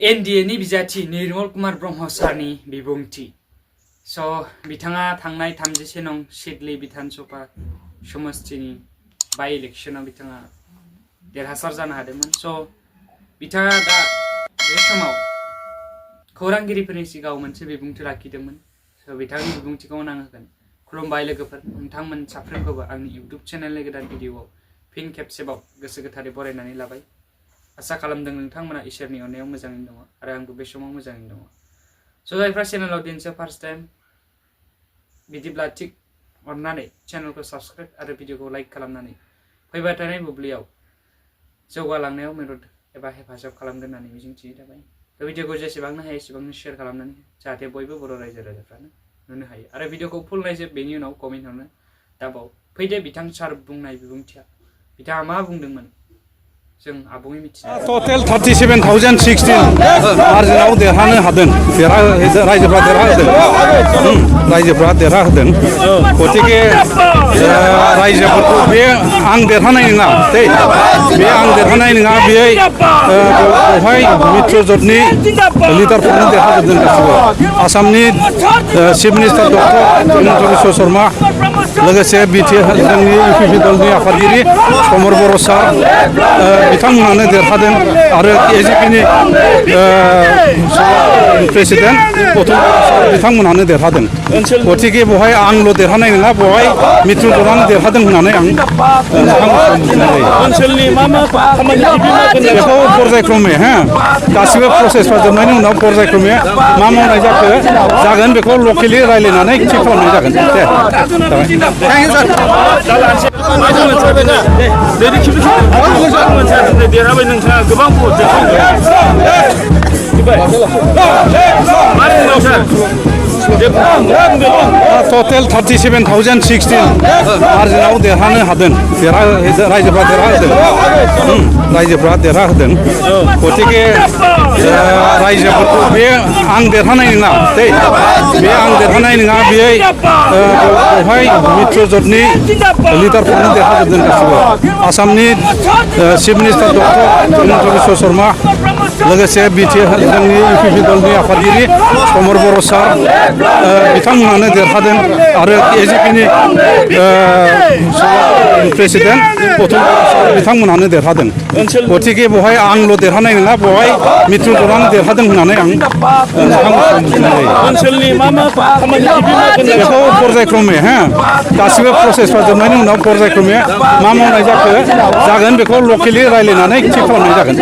एनडिएनि बिजाथि निर्मल कुमार ब्रह्म सारनि बिबुंथि बिथाङा थांनाय 37 नं सिडली विधानसभा समष्टिनि बाय इलेक्शनाव बिथाङा देरहासार जानो हादोंमोन। बिथाङा दा बे समाव खौरांगिरिफोरनि सिगाङाव मोनसे बिबुंथि लाखिदोंमोन। बिथांनि बिबुंथिखौ आं होगोन। खुलुमबाय लोगोफोर, नोंथांमोन साफ्रोमखौबो आंनि इउट्युब चेनेलनि गोदान भिडिअआव फिन खेबसेबाव गोसो गोथारै बरायनानै लाबाय। आसा खालामदों नोंथांमोना इसोरनि अननायाव मोजाङैनो दङ आरो आंबो बे समाव मोजाङैनो दङ। जायफ्रा चेनेलाव दिनैसो फार्स्ट टाइम, बिदिब्ला थिग अननानै चेनेलखौ साबस्क्राइब आरो भिडिअखौ लाइक खालामनानै फैबाय थानाय बुब्लियाव जौगालांनायाव मदद एबा हेफाजाब खालामगोन होननानै मिजिंथिनाय थाबाय। भिडिअखौ जेसेबांनो हायो एसेबांनो शेयार खालामनानै जाहाथे बयबो बर' रायजो राजाफ्रानो नुनो हायो आरो भिडिअखौ फुल नायजोब, बेनि उनाव कमेन्ट हरनो दाबाव। फैदो बिथां सार बुंनाय बिबुंथिया, बिथाङा मा बुंदोंमोन जों आबुङै मिथियो। टटेल 37,016 मार्जिनाव देरहानो हादों। रायजोफ्रा देरहाहोदों। गतिके रायजोफोरखौ बे आं देरहानाय नङा, बे आं देरहानाय नङा, बेवहाय मित्र जथनि लिडारफोरनो देरहाजोबदों गासिबो। आसामनि chief minister doctor Himanta Biswa Sharma, लोगोसे जोंनि इउपिपि दलनि आफादगिरि समर बर' सार, बिथांमोनानो देरहादों आरो एजिपिनि प्रेसिडेन्ट बिथांमोनानो देरहादों। गतिके बेवहाय आंल' देरहानाय नङा, बेवहाय मित्र जथानो देरहादों होननानै आं ओनसोलनि मा खामानि बेखौ पर्यायक्रमे गासिबो प्रसेसफ्रा जोबनायनि उनाव पर्यायक्रमे मा मावनाय जागोन बेखौ लकेलि रायज्लायनानै थि खालामनाय जागोन। देरहाबाय नोंथाङा गोबां भट टटेल 37,016 मार्जिनाव देरहानो हादों। रायजोफ्रा देरहाहोदों। गतिके रायजोफोरखौ बे आं देरहानाय नङा, बे आं देरहानाय नङा, बेवहाय मित्र जथनि लिडारफोरनो देरहाजोबदों गासिबो। आसामनि chief minister doctor Himanta Biswa Sharma, लोगोसे जोंनि इउपिपि दलनि आफादगिरि समर बर' सार, बिथांमोनानो देरहादों आरो एजिपिनि प्रेसिडेन्ट बिथांमोनानो देरहादों। गतिके बेवहाय आंल' देरहानाय नङा, बेवहाय मित्र जथानो देरहादों होननानै आं ओनसोलनि मा खामानि बेखौ पर्यायक्रमे गासिबो प्रसेसफ्रा जोबनायनि उनाव पर्यायक्रमे मा मावनाय जागोन बेखौ लकेलि रायज्लायनानै थि खालामनाय जागोन।